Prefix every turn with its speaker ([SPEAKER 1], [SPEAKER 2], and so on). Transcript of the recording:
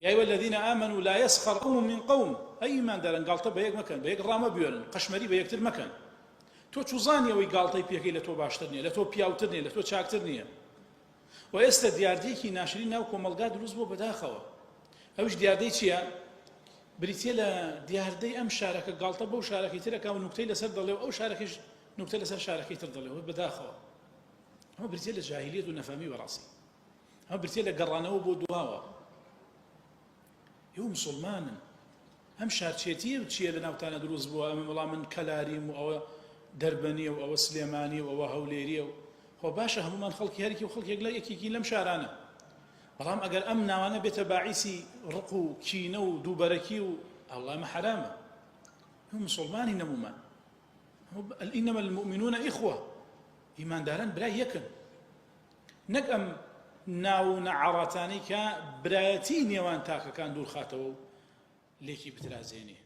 [SPEAKER 1] یا ایها الذین آمنوا لا یسخر قوم من قوم، ئەی ئیمانداران گاڵتە بە یەک مەکەن، بە یەک ڕامەبوێرن، قەشمەری بە یەکتر مەکەن. تۆ چوزانی ئەوەی گاڵتەی پێکەی لە تۆ باشتر نییە، لە تۆ پیاوتر نییە، لە تۆ چاکتر نییە. و ئێستا دیاردەیەکی ناشرین ناو کۆمەڵگا دروست بووە بەداخەوە. ئەویش دیاردەی چییە؟ بریتییە لە دیاردەی ئەم شارەکە گاڵتە بەو شارەکەی ترەکە و نوکتەی لەسەر دەڵێ و ئەو شارەکەش نوکتە لەسەر شارەکەی تر دەڵێ بەداخەوە. ئەمە بریتییە لە جاهیلیەت و نەفامی بەڕاستی. ئەمە بریتیە لە گەڕانەوە بۆ دواوە. ئێوە مسوڵمانن، ئەم شارچێتییە چییە لە ناوتانە دروست بووە؟ ئەمە وەڵا من کەلاریم و ئەوە دەربەنیە و ئەوە سلێمانیە و ئەوە هەولێریە و خۆ باشە هەموومان خەڵکی هەرکی و خەڵکێک لە یەکێکی لەم شارانە، بەڵام ئەگەر ئەم ناوانە بێتە باعیسی ڕق و کینە و دووبەرەکی و ئەڵڵا ئەمە حەرامە. ئێمە مسوڵمانین هەموومان. انما المؤمنون اخوە، ئیمانداران برای یەکن. نەک ئەم ناو و نەعراتانەی کە برایەتی نێوان تاکەکان دوورخاتەوە و لێکی بترازێنێ.